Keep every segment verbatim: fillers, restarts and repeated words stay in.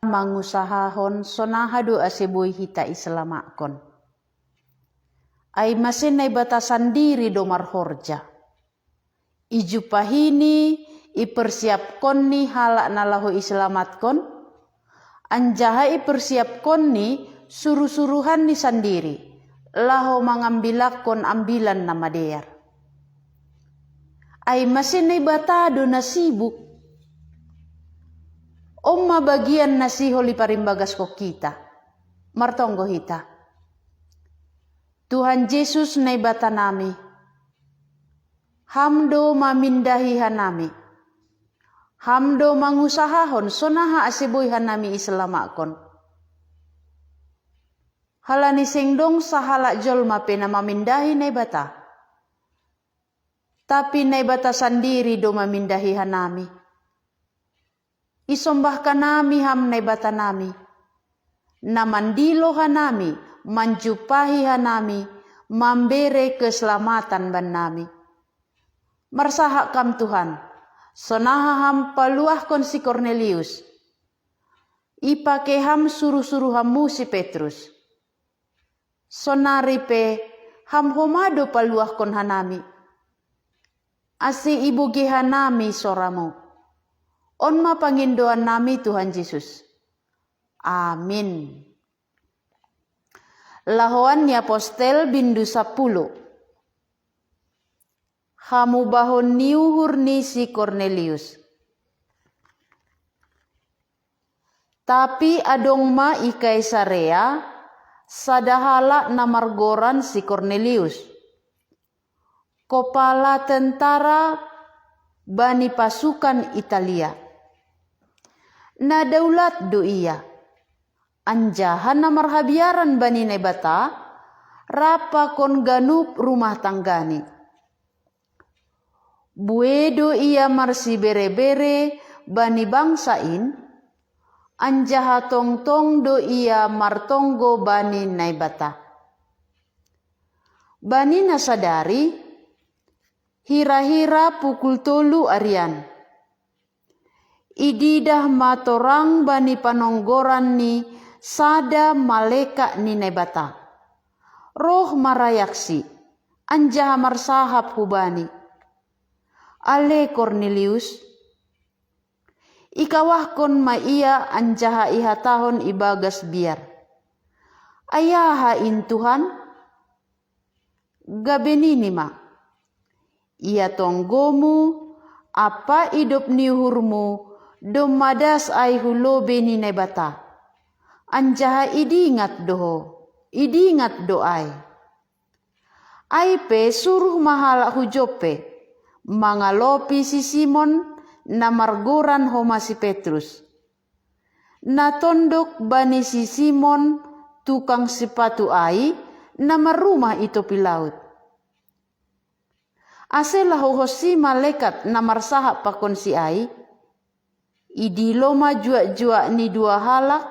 mangusahahon sonaha do ase boi hita iselamakkon. Ai mase Naibata sandiri do marhorja. Ijumpahini, ipersiapkonni halak na laho iselamatkon, anjaha ipersiapkonni suru-suruhanni sandiri, laho mangambilakkon ambilan na madear. Ai mase Naibata do na sibuk. On ma bagian na sihol iparimbagaskon hita. Martonggo hita. Tuhan Jesus Naibata nami, Ham do mamindahi hanami. Ham do mangusahahon sonaha ase boi hanami iselamakkon. Halani seng dong sahalak jolma pe na mamindahi Naibata. Tapi Naibata sandiri do mamindahi hanami. Isombahkan nami Ham Naibata nami, na mandilo hanami, manjumpahi hanami, mambere keselamatan bannami. Marsahap Kam Tuhan, sonaha Ham paluahkon si Kornelius. Ipake Ham suru-suruhanmu si Petrus. Sonari pe Ham homa do paluahkon hanami, ase ibogei hanami soramu. On ma pangindoannami Tuhan Jesus. Amin. Lahoan ni Apostel bindu sapuluh. Hamubahon ni uhur ni si Kornelius. Tapi adong ma i Kaisarea sada halak na margoran si Kornelius, kopala tentara bani pasukan Italia. Na daulat do ia, anjaha na marhabiaran bani Naibata, rap pakon ganup rumah tanggani. Bue do ia marsibere-bere bani bangsa in, anjaha tongtong do ia martonggo bani Naibata. Bani na sadari, hira-hira pukul tolu arian, ididah ma torang bani panonggoran ni sada malekat ni Naibata. Roh marayaksi, anjaha marsahap hubani, "Ale Kornelius!" Ikawahkon ma ia anjaha ihatahon ibagas biar, "Ai aha in, Tuhan?" Gabe nini ma, "Ia tonggomu ampa idop ni uhurmu domma das ai hu lobei ni Naibata, anjaha idingat do ho, idingat do ai. Ai pe suruh ma halak hu Joppe, mangalopi si Simon na margoran homa si Petrus, na tondok bani si Simon tukang sipatu ai, na marrumah i topi laut." Ase laho ho si malekat na marsahap pakon si ai, idilo ma juak-juak ni dua halak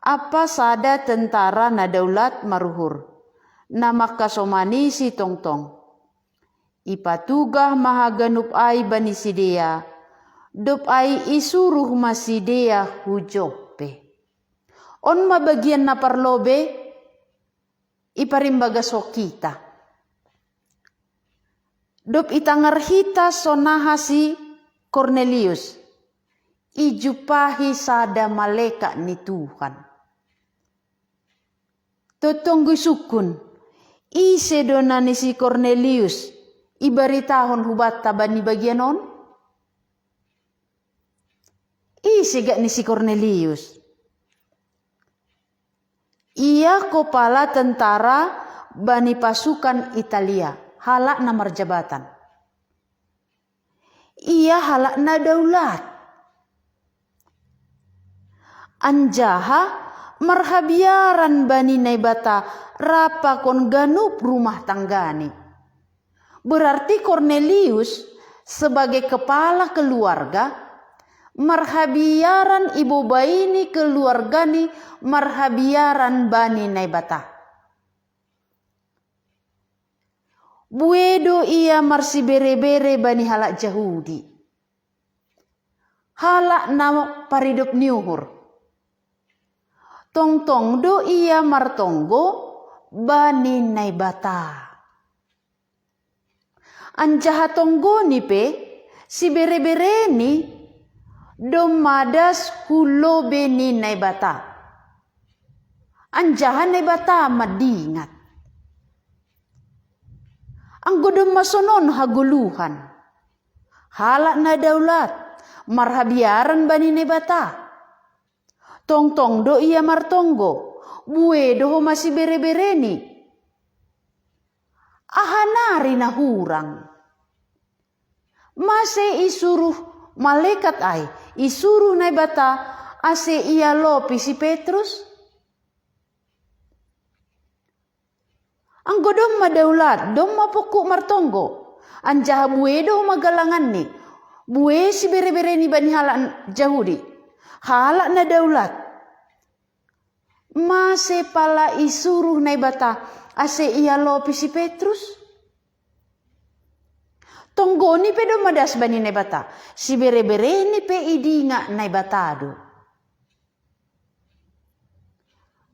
ampa sada tentara na daulat maruhur, na mangkasomani si tongtong. Ipatugah ma haganup ai bani sidea, dob ai isuruh ma sidea hu Joppe. On ma bagian na parlobei iparimbagaskon hita. Dob itangar hita sonaha si Kornelius, ijumpahi sada malekat ni Tuhan. Tongtong isungkun, ise do na ni si Kornelius ibaritahon hubanta bani bagian on? Ise gak ni si Kornelius? Ia kopala tentara bani pasukan Italia, halak na marjabatan. Ia halak na daulat. Anjaha marhabiaran bani Naibata rap pakon ganup rumah tanggani. Berarti Kornelius sebagai kepala keluarga marhabiaran ibobaini keluargani marhabiaran bani Naibata. Bue do ia marsibere-bere bani halak Jahudi, halak na paridop ni uhur. Tongtong do ia martonggo bani Naibata. Anjaha tonggoni pe siberebereni domma das hu lobei ni Naibata. Anjaha Naibata mandingat. Anggo domma sonon hagoluhan, halak na daulat, marhabiaran bani Naibata. Tongtong do ia martonggo, bue do homa siberebereni. Aha nari na hurang? Mase isuruh malekat ai, isuruh Naibata ase ialopi si Petrus? Anggo domma daulat, domma pongkuk martonggo, anjaha bue do homa galanganni, bue siberebereni bani halak Jahudi, halak na daulat. Mase pala isuruh Naibata ase ialopi si Petrus? Tonggoni pe domma das bani Naibata, siberebereni pe idingat Naibata do.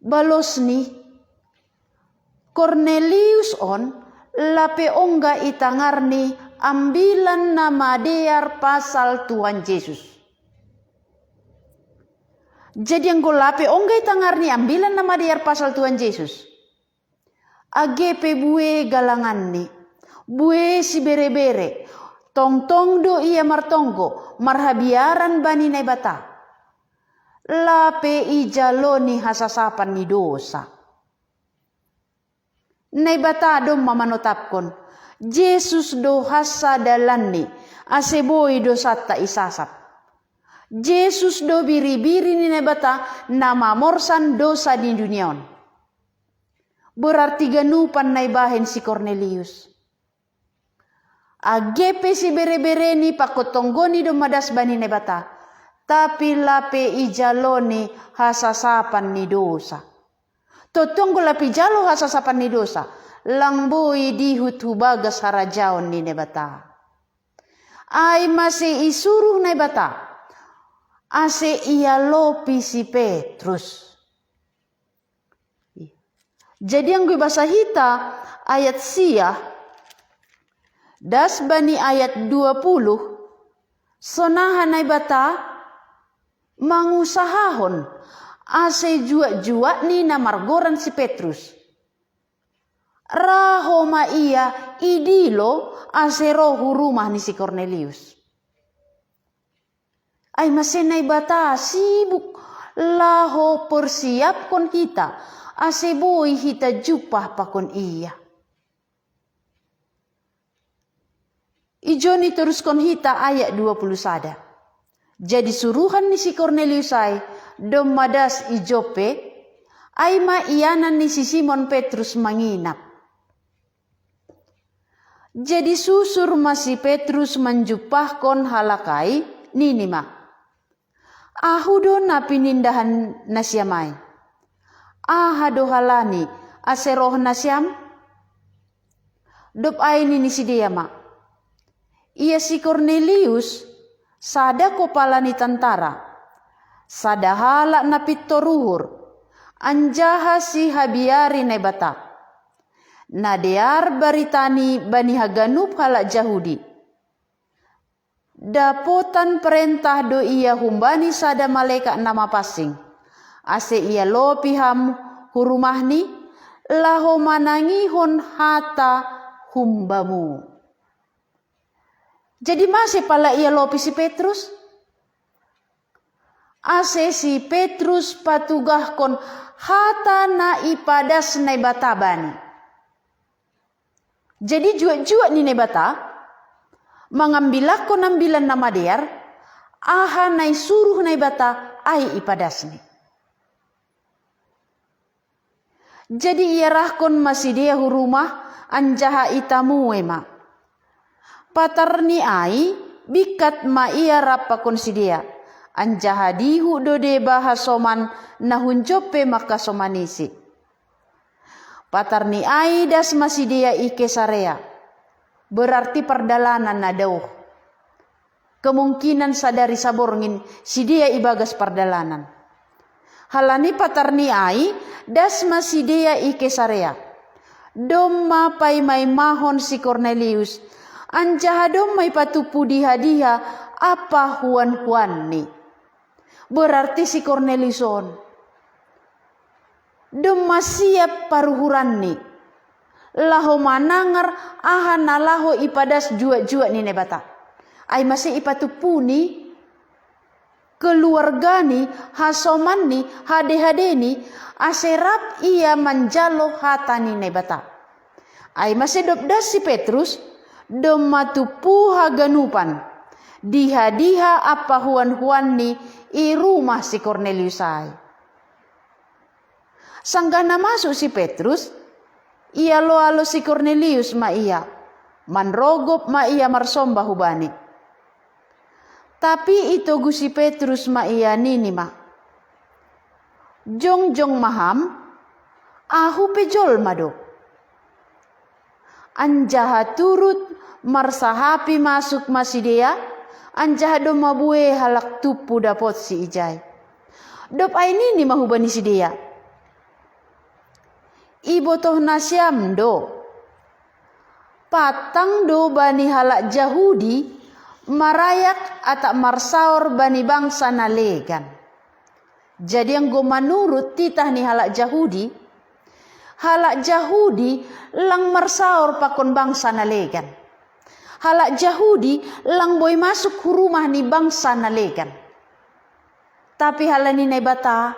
Balosni, Kornelius on lape ongga itangarni ambilan na madear pasal Tuhan Jesus. Jadi anggo lape ongga itangarni ambilan na madear pasal Tuhan Jesus, age pe bue galanganni, bue siberebere, tongtong do ia martonggo, marhabiaran bani Naibata. Lape ijaloni hasasapan ni dosa. Naibata domma manotapkon, Jesus do hansa dalanni, ase boi dosanta isasap. Jesus do biribiri ni Naibata na mamorsan dosa ni dunia on. Berarti ganupan na ibahen si Kornelius. Age pe siberebereni pakon tonggoni domma das bani Naibata, tapi lape ijaloni hasasapan ni dosa. Tontu anggo lape ijalo hasasapan ni dosa, lang boi dihut hu bagas harajaon ni Naibata. Ai mase isuruh Naibata ase ialopi si Petrus. Jadi anggo ibasa hita ayat sia, das bani ayat dua puluh, sonaha Naibata mangusahahon ase juak-juakni na margoran si Petrus. Ra homa ia idilo ase ro hu rumah ni si Kornelius. Ai mase Naibata sibuk laho persiapkon hita, ase boi hita jumpah pakon ia. Ijon itoruskon hita ayat dua puluh sada. Jadi suruhan ni si Kornelius ai, domma das i Joppe, ai ma ianan ni si Simon Petrus manginap. Jadi susur ma si Petrus manjumpahkon halak ai, nini ma: Ahu do na pinindahan nasiam ai. Aha do halani ase roh nasiam? Dob ai nini sidea ma: Ia si Kornelius, sada kopala ni tantara, sada halak na pintor uhur, anjaha sihabiari Naibata, na dear baritani bani haganup halak Jahudi. Dapotan parentah do ia humbani sada malekat na mapansing, ase ialopi ham hu rumahni, laho manangihon hata humbamu. Jadi mase pala ialopi si Petrus? Ase si Petrus patugahkon hata na ipadas Naibata bani. Jadi juak-juak ni Naibata mangambilakkon ambilan na madear, aha na isuruh Naibata ai ipadasni. Jadi iarahkon ma sidea hu rumah, anjaha itamue ma. Patarni ai bingkat ma ia rap pakon sidea, anjaha dihut do deba hasoman na hun Joppe mangkasomani si. Patarni ai das ma sidea i Kesarea, berarti pardalanan na daoh. Kemungkinan sadari saborngin sidea ibagas pardalanan. Halani patarni ai, das ma sidea i Kesarea. Domma paimaimahon si Kornelius, anjaha domma ipatupu diha-diha apa huan-huanni. Berarti si Kornelius on domma siap paruhuranni, laho manangar aha na laho ipadas juak-juak ni Naibata. Ai mase ipatupuni keluargani, hasomanni, hade-hadeni, ase rap ia manjalo hata ni Naibata. Ai mase dob das si Petrus, domma tupu haganupan, diha-diha apa huan-huanni i rumah si Kornelius ai. Sanggah na masuk si Petrus, ialo-alo si Kornelius ma ia, manrogop ma ia marsomba hubani. Tapi itogu si Petrus ma ia, nini ma: Jongjong ma ham, ahu pe jolma do. Anjaha turut marsahapi masuk ma sidea, anjaha domma buei halak tupu dapotsi ijai. Dob ai nini ma hubani sidea: Ibotoh nasiam do, pantang do bani halak Jahudi marayak atap marsaor bani bangsa na legan. Jadi anggo manurut titah ni halak Jahudi, halak Jahudi lang marsaor pakon bangsa na legan. Halak Jahudi lang boi masuk hu rumah ni bangsa na legan. Tapi halani Naibata,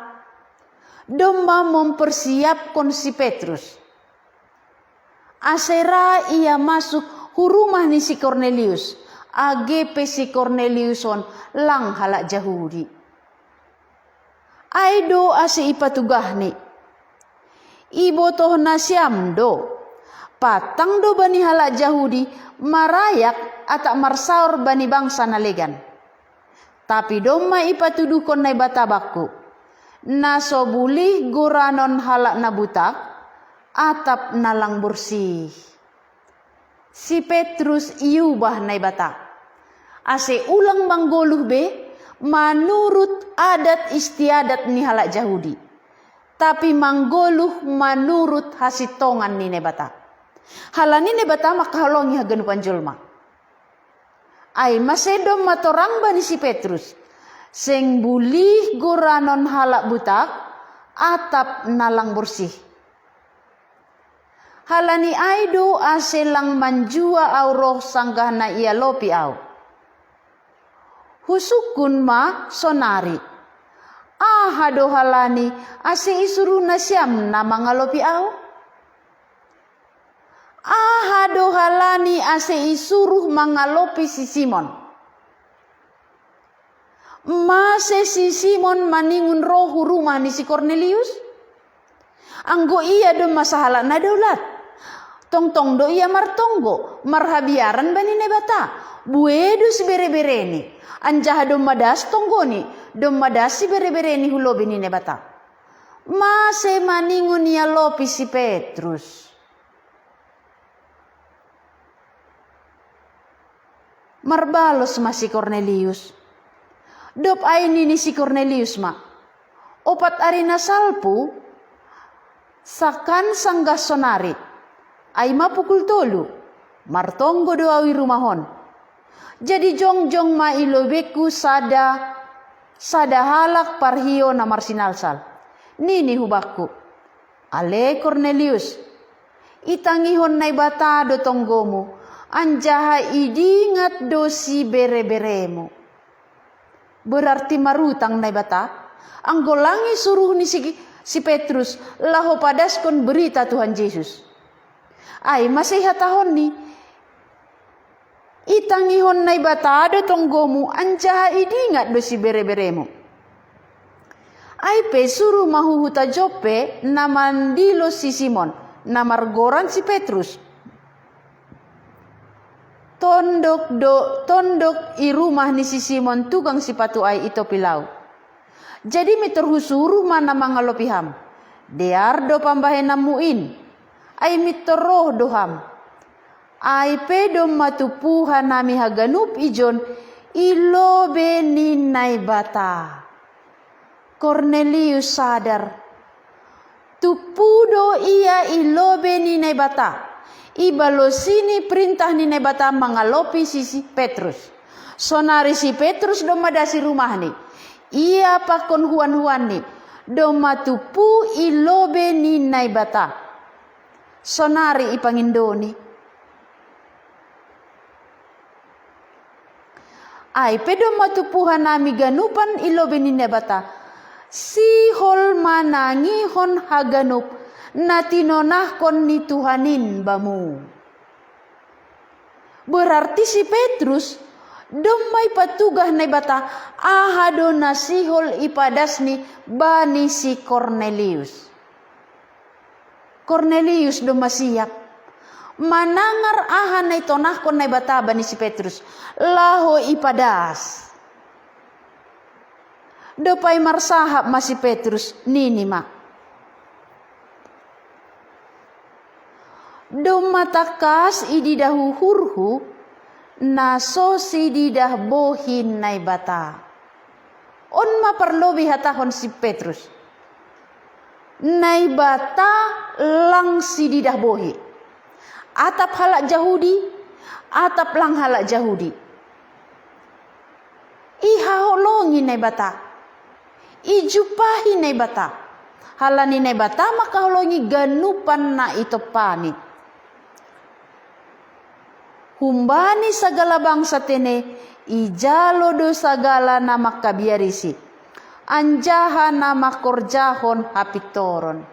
domma mempersiapkon si Petrus, ase ra ia masuk hu rumah ni si Kornelius, age pe si Kornelius on lang halak Jahudi. Ai do ase ipatugahni: Ibotoh nasiam do, pantang do bani halak Jahudi marayak atap marsaor bani bangsa na legan. Tapi domma ipatuduhkon Naibata bangku, na so bulih goranon halak na butak, atap na lang borsih. Si Petrus iubah Naibata, ase ulang manggoluh be manurut adat istiadat ni halak Jahudi, tapi manggoluh manurut hasintongan ni Naibata. Halani Naibata mangkaholongi haganupan jolma. Ai mase domma torang bani si Petrus, seng bulih goranon halak butak, atap na lang borsih. Halani ai do ase lang manjua ahu roh sanggah na ialopi ahu. Husungkun ma sonari: Aha do halani ase isuruh nasiam na mangalopi ahu? Aha do halani ase isuruh mangalopi si Simon? Mase si Simon maningon roh hu rumah ni si Kornelius? Anggo ia domma sahalak na daulat, tongtong do ia martonggo, marhabiaran bani Naibata. Buei do siberebereni, anjaha domma das tonggoni, domma das siberebereni hu lobei ni Naibata. Mase maningon ialopi si Petrus? Marbalos ma si Kornelius. Dob ai nini si Kornelius ma: Opat ari na salpu, sakan sanggah sonari, ai ma pukul tolu, martonggo do ahu i rumah on. Jadi jongjong ma i lobeiku sada, sada halak parhio na marsinalsal. Nini hubakku: Ale Kornelius, itangihon Naibata do tonggomu, anjaha idingat do sibereberemu. Berarti marutang Naibata, anggo lang isuruh ni si, si Petrus laho padaskon berita Tuhan Jesus. Ai mase ihatahonni: Itangihon Naibata do tonggomu, anjaha idingat do sibereberemu. Ai pe suruh ma hu huta Joppe na mandilo si Simon, na margoran si Petrus. Tondok do, tondok i rumah ni si Simon tukang sipatu ai i topi laut. Jadi mintor husuruh ma na mangalopi ham. Dear do pambahenanmu in, ai mintor roh do ham. Ai pe domma tupu hanami haganup ijon i lobei ni Naibata. Kornelius sadar, tupu do ia i lobei ni Naibata. Ibalosi ni perintah ni Naibata mangalopi si Petrus. Sonari si Petrus domma das i rumahni. Ia pakon huan-huanni domma tupu i lobei ni Naibata. Sonari ipangindoni. Ai pe domma tupu hanami ganupan i lobei ni Naibata, sihol manangihon haganup na tinonahkon ni Tuhan in bamu. Berarti si Petrus domma ipatugah Naibata aha do na sihol ipadasni bani si Kornelius. Kornelius domma siap manangar aha na itonahkon Naibata bani si Petrus, laho ipadas. Dopai marsahap ma si Petrus, nini ma: Domma tangkas ididah uhurhu na so sididah bohi Naibata. On ma parlobei ihatahon si Petrus. Naibata lang sididah bohi. Atap halak Jahudi, atap lang halak Jahudi. Ihaholongi Naibata. Ijumpahi Naibata. Halani Naibata mangkaholongi ganupan na itompani. Humbani sagala bangsa tene, ijalo do sagala na mangkabiarisi, anjaha na mangkorjahon hapintoron.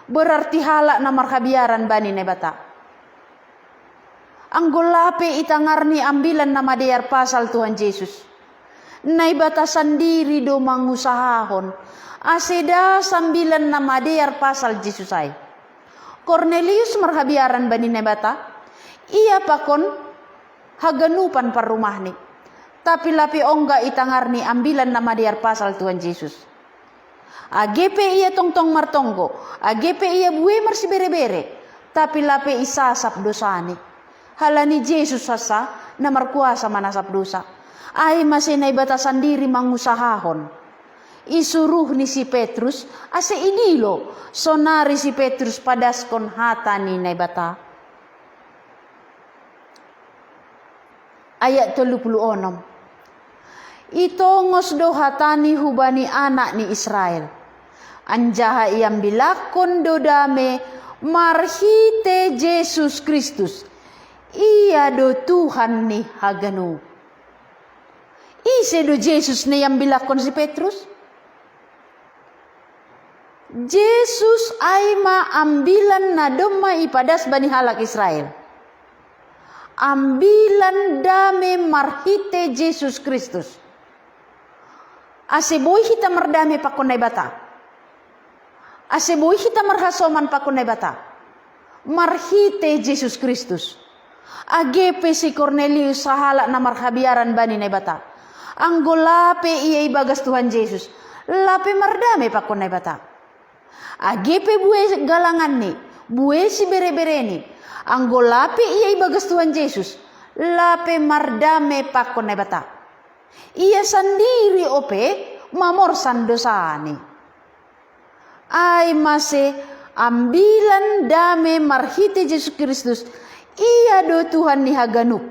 Berarti halak na marhabiaran bani Naibata. Anggo lape itangarni ambilan na madear pasal Tuhan Jesus, Naibata sandiri do mangusahahon ase das ambilan na madear pasal Jesus ai. Kornelius marhabiaran bani Naibata, ia pakon haganupan parrumahni. Tapi lape ongga itangarni ambilan na madear pasal Tuhan Jesus. Age pe ia tongtong martonggo, age pe ia bue marsibere-bere, tapi lape isasap dosani. Halani Jesus hansa na markuasa manasap dosa. Ai mase Naibata sandiri mangusahahon. Isuruhni si Petrus ase idilo, sonari si Petrus padaskon hata ni Naibata. Ayat tolu puluh onom. Itongos do hatani hubani anak ni Israel, anjaha iambilakkon do dame marhite Jesus Kristus, ia do Tuhan ni haganup. Ise do Jesus na iambilakkon si Petrus? Jesus ai ma ambilan na domma ipadas bani halak Israel. Ambilan dame marhite Jesus Kristus. Ase boi hita mardame pakon Naibata. Ase boi hita marhasoman pakon Naibata marhite Jesus Kristus. Age pe si Kornelius sahalak na marhabiaran bani Naibata, anggo lape ia ibagas Tuhan Jesus, lape mardame pakon Naibata. Age pe bue galanganni, bue sibere-bereni, anggo lape ia ibagas Tuhan Jesus, lape mardame pakon Naibata. Ia sandiri ope mamorsan dosani. Ai mase ambilan dame marhite Jesus Kristus, ia do Tuhan ni haganup.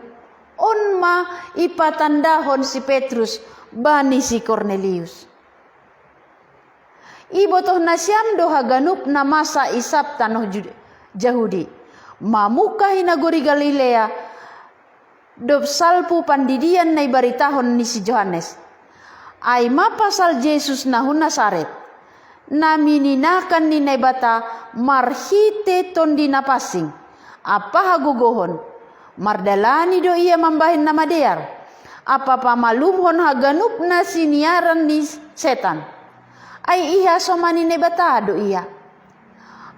On ma ipatandahon si Petrus bani si Kornelius. Ibotoh nasiam do haganup na masa i sab tanoh Ju-, Jahudi, mamungkah i nagori Galilea, dob salpu pandidian na ibaritahon ni si Johannes. Ai ma pasal Jesus na hu Nasaret, na mininakan ni Naibata marhite Tondi Napansing ampa hagogohon. Mardalani do ia mambahen na madear ampa pamalumhon haganup na siniaran ni setan. Ai ihasomani Naibata do ia.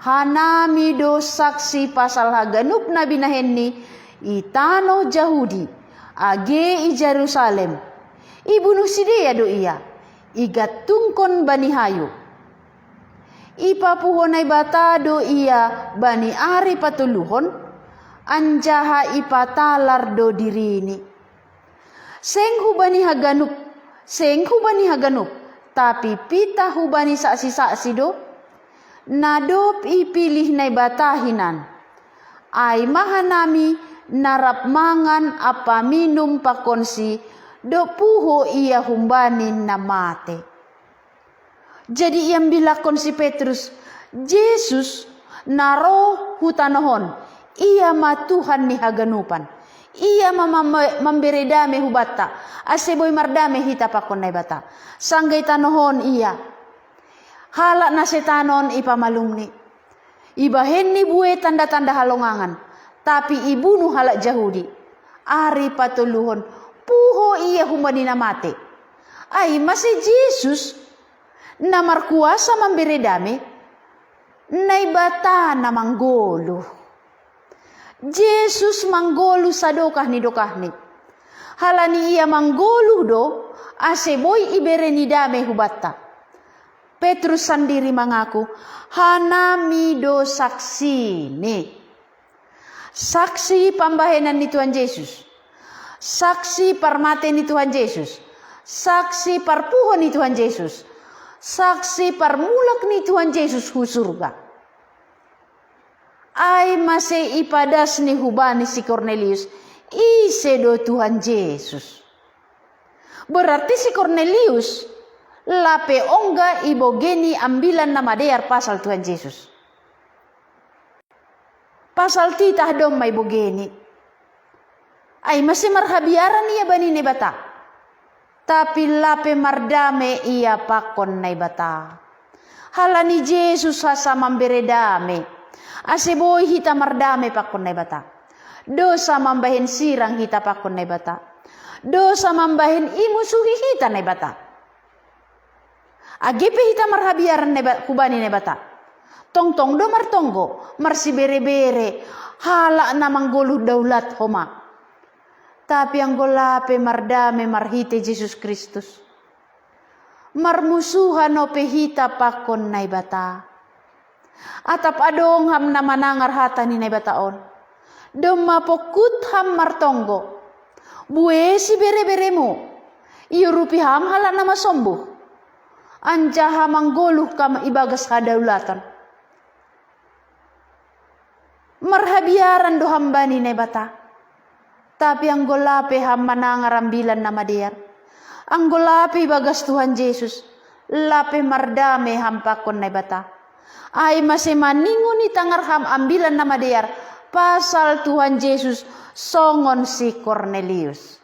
Hanami do saksi pasal haganup na binahenni i tanoh Jahudi, age i Jerusalem. Ibunuh sidea do ia, igantungkon bani hayu. Ipapuho Naibata do ia bani ari patoluhon, anjaha ipatalar do dirini. Seng hubani haganup, seng hubani haganup, Tapi pitah hubani saksi-saksi do, na dob ipilih Naibata hinan. Ai ma hanami na rap mangan ampa minum pakonsi, dob puho ia humbani na mate. Jadi iambilakkon si Petrus Jesus na roh hu tanoh on, ia ma Tuhan ni haganupan. Ia ma mambere dame hubanta, ase boi mardame hita pakon Naibata. Sanggah i tanoh on ia, halak na setan on ipamalumni. Ibahenni bue tanda-tanda halongangan, tapi ibunuh halak Jahudi. Ari patoluhon, puho ia humbani na mate. Ai mase Jesus na markuasa mambere dame, Naibata na manggoluh. Jesus manggoluh sadokah ni dokahni. Halani ia manggoluh do, ase boi ibereni dame hubanta. Petrus sandiri mangaku, hanami do saksini. Saksi pambahenan ni Tuhan Jesus, saksi parmate ni Tuhan Jesus, saksi parpuho ni Tuhan Jesus, saksi parmulak ni Tuhan Jesus hu surga. Ai mase ipadasni hubani si Kornelius, ise do Tuhan Jesus. Berarti si Kornelius lape ongga ibogeni ambilan na madear pasal Tuhan Jesus. Pasal titah domma ibogeni. Ai mase marhabiaran ia bani Naibata. Tapi lape mardame ia pakon Naibata. Halani Jesus hasa mambere dame, ase boi hita mardame pakon Naibata. Dosa mambahen sirang hita pakon Naibata. Dosa mambahen imusuhi hita Naibata. Age pe hita marhabiaran hubani Naibata, tongtong do martonggo, marsibere-bere, halak na manggoluh daulat homa. Tapi anggo lape mardame marhite Jesus Kristus, marmusuhan ope hita pakon Naibata. Atap adong ham na manangar hata ni Naibata on, domma pongkut ham martonggo, bue sibere-beremu, iurupi ham halak na masombuh, anjaha manggoluh kam ibagas hadaulaton. Marhabiaran do ham bani Naibata. Tapi anggo lape ham manangar ambilan na madear, anggo lape ibagas Tuhan Jesus, lape mardame ham pakon Naibata. Ai mase maningon itangar ham ambilan na madear pasal Tuhan Jesus songon si Kornelius.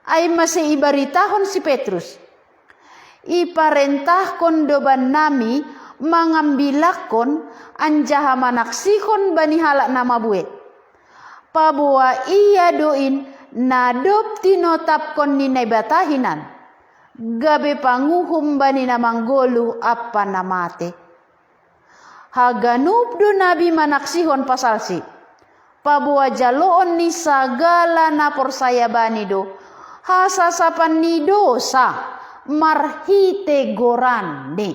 Ai mase ibaritahon si Petrus, iparentahkon do bannami mangambilakkon anjaha manaksihon bani halak na mabue, paboa ia do in na dob tinotapkon ni Naibata hinan, gabe panguhum bani na manggoluh ampa na mate. Haganup do nabi manaksihon pasalsi, paboa jaloon ni sagala na porsaya bani do hasasapan ni dosa marhite goranni.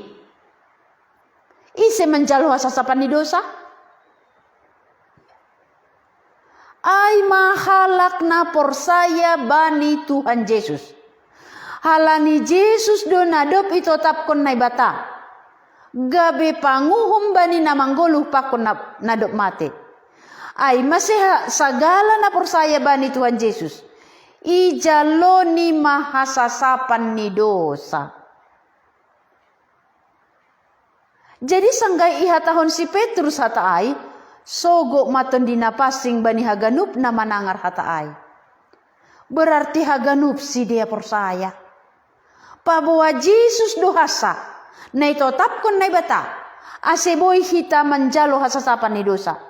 Ise manjalo hasasapan ni dosa? Ai ma halak na porsaya bani Tuhan Jesus. Halani Jesus do na dob itotapkon Naibata gabe panguhum bani na manggoluh pakon na, na dob mate. Ai mase sagala na porsaya bani Tuhan Jesus, ijaloni ma hasasapan ni dosa. Jadi sanggah ihatahon si Petrus hata ai, sogop ma Tondi Na Pansing bani haganup na manangar hata ai. Berarti haganup sidea porsaya, paboa Jesus do hansa na itotapkon Naibata, ase boi hita manjalo hasasapan ni dosa.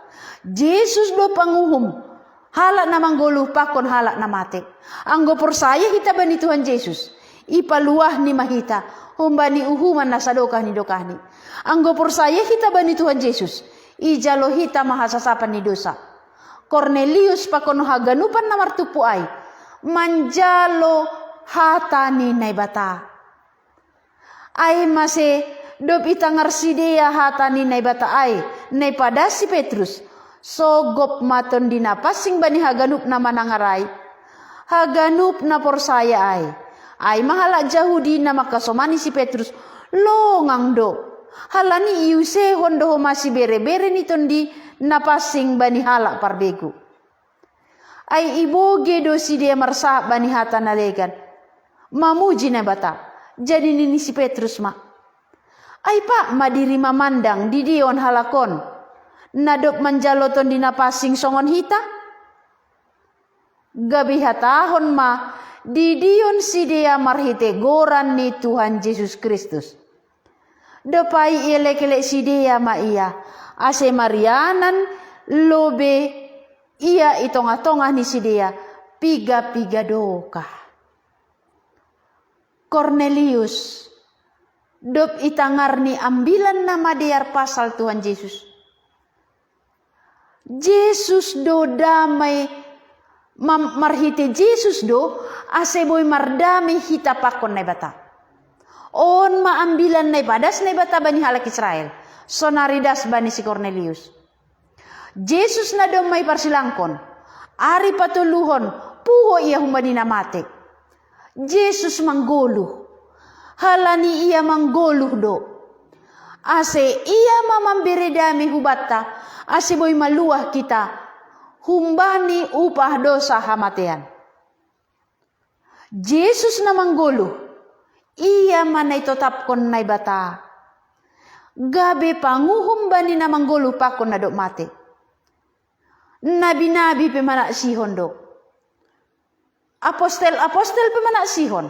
Jesus do panguhum halak na manggoluh pakon halak na mate. Anggo porsaya hita bani Tuhan Jesus, ipaluahni ma hita humbani uhuman na sadokah ni dokahni. Anggo porsaya hita bani Tuhan Jesus, ijalo hita ma hasasapan ni dosa. Kornelius pakon haganupan na martumpu ai manjalo hata ni Naibata. Ai mase dob itangar sidea hata ni Naibata ai na ipadas si Petrus, sogop ma Tondi Na Pansing bani haganup na manangar ai. Haganup na porsaya ai, Ai ma halak Jahudi na mangkasomani si Petrus, longang do, halani iusehon do homa sibere-bere ni Tondi na pansing bani halak parbegu. Ai ibogei do sidea marsahap bani hata na legan, mamuji Naibata. Jadi nini si Petrus ma, ai pak ma diri mamandang didion halak on, na dob manjalo Tondi na pansing songon hita? Gabe ihatahon ma didion sidea marhite goran ni Tuhan Jesus Kristus. Dob ai ielek-elek sidea ma ia, ase marianan lobei ia i tongah-tongah ni sidea piga-piga dokah. Kornelius, dob itangarni ambilan na madear pasal Tuhan Jesus. Jesus do damai, marhite Jesus do ase boi mardame hita pakon Naibata. On ma ambilan na ipadas Naibata bani halak Israel, sonari das bani si Kornelius. Jesus na domma iparsilangkon, ari patoluhon puho ia humbani na mate. Jesus manggoluh, halani ia manggoluh do, ase ia ma mambere dame hubanta, ase boi maluah kita humbani upah dosa hamatean. Jesus na manggoluh, ia ma na itotapkon Naibata gabe panguhum bani na manggoluh pakon na dob mate. Nabi-nabi pe manaksihon do. Apostel-apostel pe manaksihon.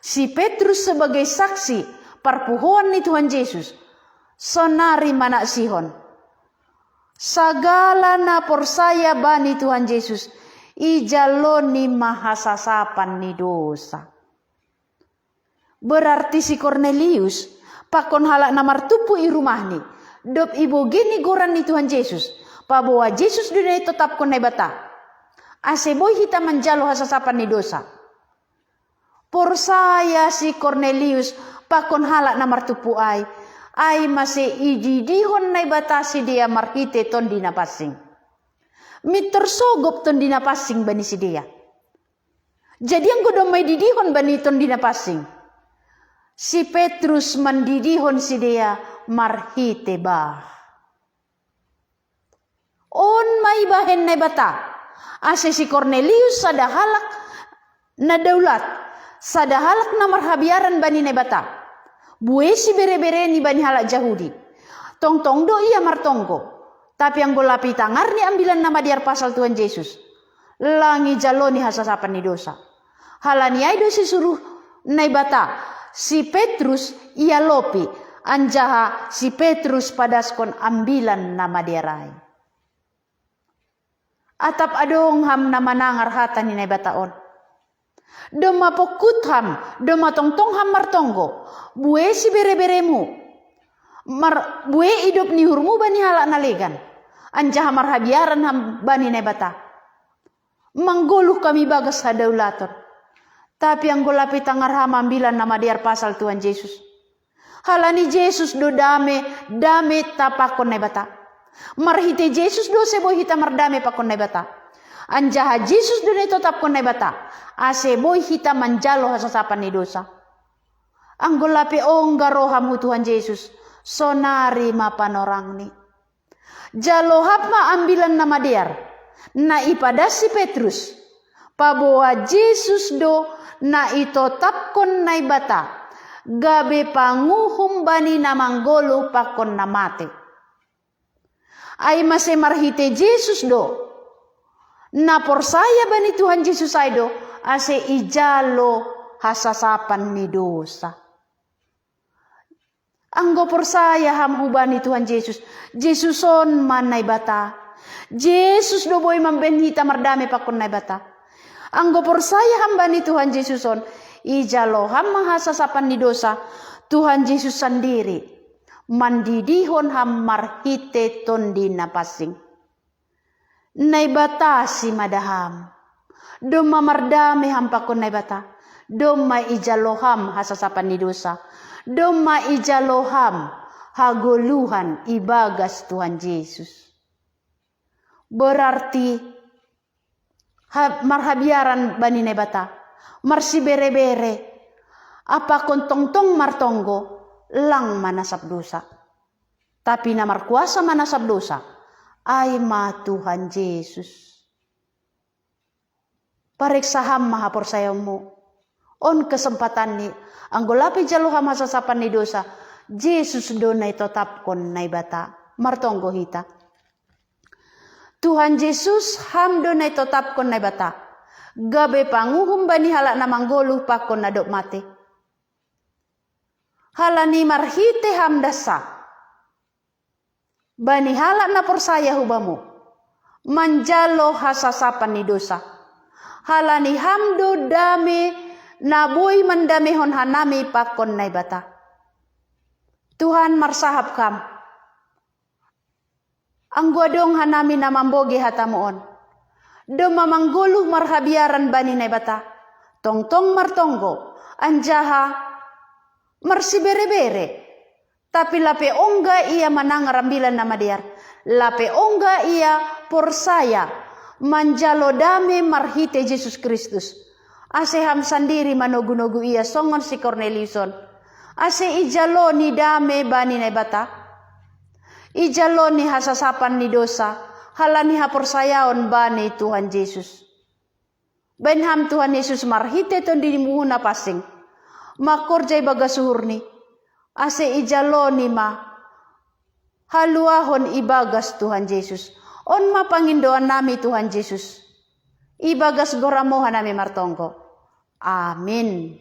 Si Petrus sebagai saksi parpuhoan ni Tuhan Jesus, sonari manaksihon. Sagala na porsaya bani Tuhan Jesus, ijaloni ma hasasapan ni dosa. Berarti si Kornelius pakon halak na martumpu i rumahni, dob ibogei ni goran ni Tuhan Jesus, paboa Jesus do na itotapkon Naibata, ase boi hita manjalo hasasapan ni dosa. Porsaya si Kornelius pakon halak na martumpu ai, ai mase ididihon Naibata sidea marhite Tondi na pansing. Mintor sogop Tondi na pansing bani sidea. Jadi anggo domma ididihon bani Tondi na pansing, si Petrus mandidihon sidea marhite bah. On ma ibahen Naibata, ase si Kornelius sada halak na daulat, sada halak na marhabiaran bani Naibata, buei sibere-bereni bani halak Jahudi. Tongtong do ia martonggo, tapi anggo lape itangarni ambilan na madear pasal Tuhan Jesus, lang ijaloni hasasapan ni dosa. Halani ai do sisuruh Naibata si Petrus ialopi, anjaha si Petrus padaskon ambilan na madear ai. Atap adong ham na manangar hata ni Naibata on. Domma pongkut ham, domma tongtong ham martonggo, buei sibere-beremu. Mar, buei idop ni uhurmu bani halak na legan, anjaha marhabiaran ham bani Naibata. Manggoluh kam ibagas hadaulaton. Tapi anggo lape itangar ham ambilan na madear pasal Tuhan Jesus. Halani Jesus do dame, dame ta pakon Naibata. Marhite Jesus do ase boi hita mardame pakon Naibata. Anjaha Jesus do na itotapkon Naibata, ase boi hita manjalo hasasapan ni dosa. Anggo lape ongga ro ham hu Tuhan Jesus, sonari ma panorangni. Jalo ham ma ambilan na madear, na ipadas si Petrus, paboa Jesus do na itotapkon Naibata gabe panguhum bani na manggoluh pakon na mate. Ai mase marhite Jesus do, na porsaya bani Tuhan Jesus ai do ase ijalo hasasapan ni dosa. Anggo porsaya ham hubani Tuhan Jesus, Jesus on ma Naibata. Jesus do boi mambahen hita mardame pakon Naibata. Anggo porsaya ham bani Tuhan Jesus on, ijalo ham ma hasasapan ni dosa. Tuhan Jesus sandiri mandidihon ham marhite Tondi na pansing. Naibata simada ham. Domma mardame ham pakon Naibata. Domma ijalo ham hasasapan ni dosa. Domma ijalo ham hagoluhan ibagas Tuhan Jesus. Berarti ha, marhabiaran bani Naibata, marsibere-bere, Apakon tongtong martonggo, lang manasap dosa. Tapi na markuasa manasap dosa, ai ma Tuhan Jesus. Pareksa ham ma haporsayaonmu. On kesempatanni, anggo lape jalo ham hasasapan ni dosa, Jesus do na itotapkon Naibata. Martonggo hita. Tuhan Jesus, ham do na itotapkon Naibata, gabe panguhum bani halak na manggoluh pakon na dob mate. Halani marhite ham dasa, bani halak na porsaya hu bamu, manjalo hasasapan ni dosa. Halani ham do dame na boi mandamehon hanami pakon Naibata. Tuhan marsahap kam. Anggo adong hanami na mambogei hatamu on, domma manggoluh marhabiaran bani Naibata, tongtong martonggo, anjaha marsiberebere, tapi lape ongga ia manangar Ambilan Namadear, lape ongga ia porsaya manjalo dame marhite Jesus Kristus, ase ham sandiri manogunogu ia songon si Kornelius on, ase ijalo ni dame bani Naibata. Ijalo ni hasasapan ni dosa, halani haporsayaon bani Tuhan Jesus. Baen ham Tuhan Jesus marhite tondimu na pansing, mangkorja ibagas uhurni, ase ijalo ni ma haluahon ibagas Tuhan Jesus. On ma pangindoannami Tuhan Jesus. Ibagas goramu hanami martonggo. Amin.